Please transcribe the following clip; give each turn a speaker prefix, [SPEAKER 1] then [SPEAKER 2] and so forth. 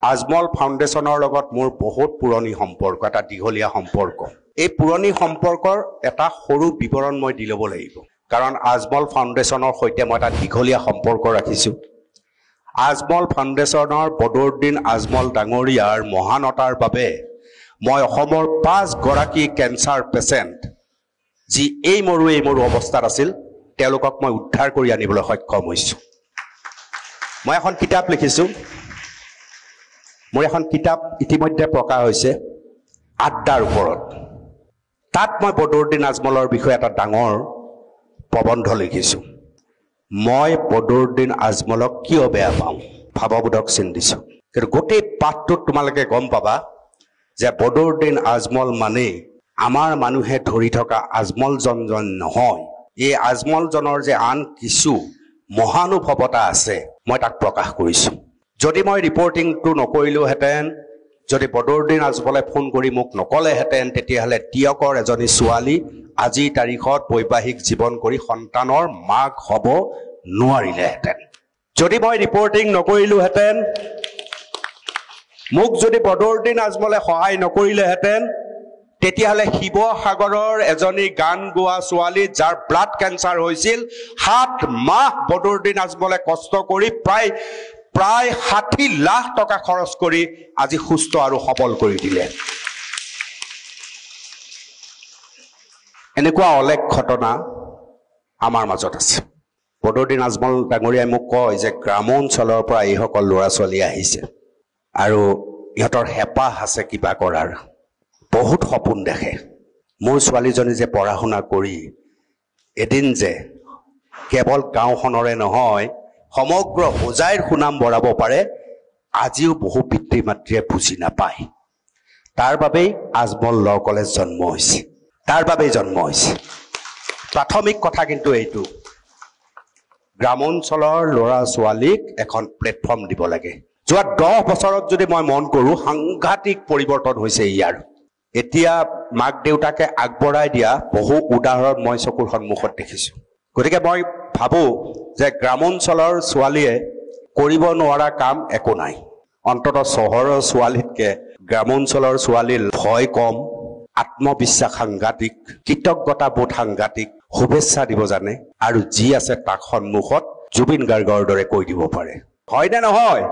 [SPEAKER 1] আজমল ফাউণ্ডেশ্যনৰ লগত মোৰ বহুত পুৰণি সম্পৰ্ক, এটা দীঘলীয়া সম্পৰ্ক। এই পুৰণি সম্পৰ্কৰ এটা সৰু বিৱৰণ মই দি ল'ব লাগিব, কাৰণ আজমল ফাউণ্ডেশ্যনৰ সৈতে মই এটা দীঘলীয়া সম্পৰ্ক ৰাখিছোঁ। আজমল ফাউণ্ডেশ্যনৰ বদৰুদ্দিন আজমল ডাঙৰীয়াৰ মহানতাৰ বাবে মই অসমৰ 5 গৰাকী কেঞ্চাৰ পেচেণ্ট যি এই মৰো এই মৰো অৱস্থাত আছিল, তেওঁলোকক মই উদ্ধাৰ কৰি আনিবলৈ সক্ষম হৈছোঁ। মই এখন কিতাপ লিখিছোঁ, মোৰ এখন কিতাপ ইতিমধ্যে প্ৰকাশ হৈছে আড্ডাৰ ওপৰত। তাত মই বদৰুদ্দিন আজমলৰ বিষয়ে এটা ডাঙৰ প্ৰবন্ধ লিখিছোঁ। মই বদৰুদ্দিন আজমলক কিয় বেয়া পাওঁ ভাৱবোধক চিন দিছোঁ। কিন্তু গোটেই পাঠটোত তোমালোকে গম পাবা যে বদৰুদ্দিন আজমল মানেই আমাৰ মানুহে ধৰি থকা আজমলজন নহয়, এই আজমলজনৰ যে আন কিছু মহানুভৱতা আছে মই তাক প্ৰকাশ কৰিছোঁ। যদি মই ৰিপৰ্টিংটো নকৰিলোহেঁতেন, যদি বদৰুদ্দিন আজমলে ফোন কৰি মোক নক'লেহেঁতেন, তেতিয়াহ'লে তিয়কৰ এজনী ছোৱালী আজিৰ তাৰিখত বৈবাহিক জীৱন কৰি সন্তানৰ মাক হ'ব নোৱাৰিলেহেঁতেন। যদি মই ৰিপৰ্টিং নকৰিলোহেঁতেন, মোক যদি বদৰুদ্দিন আজমলে সহায় নকৰিলেহেঁতেন, তেতিয়াহ'লে শিৱসাগৰৰ এজনী গান গোৱা ছোৱালী যাৰ ব্লাড কেঞ্চাৰ হৈছিল, 7 মাহ বদৰুদ্দিন আজমলে কষ্ট কৰি প্ৰায় 60 লাখ টকা খৰচ কৰি আজি সুস্থ আৰু সবল কৰি দিলে। এনেকুৱা অলেখ ঘটনা আমাৰ মাজত আছে। বদৰুদ্দিন আজমল ডাঙৰীয়াই মোক কয় যে গ্ৰাম্য অঞ্চলৰ পৰা এইসকল ল'ৰা ছোৱালী আহিছে আৰু ইহঁতৰ হেঁপাহ আছে কিবা কৰাৰ, বহুত সপোন দেখে। মোৰ ছোৱালীজনী যে পঢ়া শুনা কৰি এদিন যে কেৱল গাঁওখনৰে নহয় সমগ্ৰ হোজাইৰ সুনাম বঢ়াব পাৰে, আজিও বহু পিতৃ মাতৃয়ে বুজি নাপায়। তাৰ বাবেই আজমল ল কলেজ জন্ম হৈছে, তাৰ বাবেই জন্ম হৈছে। প্ৰাথমিক কথা কিন্তু এইটো, গ্ৰামাঞ্চলৰ ল'ৰা ছোৱালীক এখন প্লেটফৰ্ম দিব লাগে। যোৱা 10 বছৰত যদি মই মন কৰোঁ, সাংঘাতিক পৰিৱৰ্তন হৈছে ইয়াৰ। এতিয়া মাক দেউতাকে আগবঢ়াই দিয়া বহু উদাহৰণ মই চকুৰ সন্মুখত দেখিছোঁ। গতিকে মই ভাবোঁ যে গ্ৰামাঞ্চলৰ ছোৱালীয়ে কৰিব নোৱাৰা কাম একো নাই। অন্ততঃ চহৰৰ ছোৱালীতকৈ গ্ৰামাঞ্চলৰ ছোৱালীৰ ভয় কম, আত্মবিশ্বাস সাংঘাতিক, কৃতজ্ঞতাবোধ সাংঘাতিক, শুভেচ্ছা দিব জানে আৰু যি আছে তাক সন্মুখত জুবিন গাৰ্গৰ দৰে কৈ দিব পাৰে, হয়নে নহয়?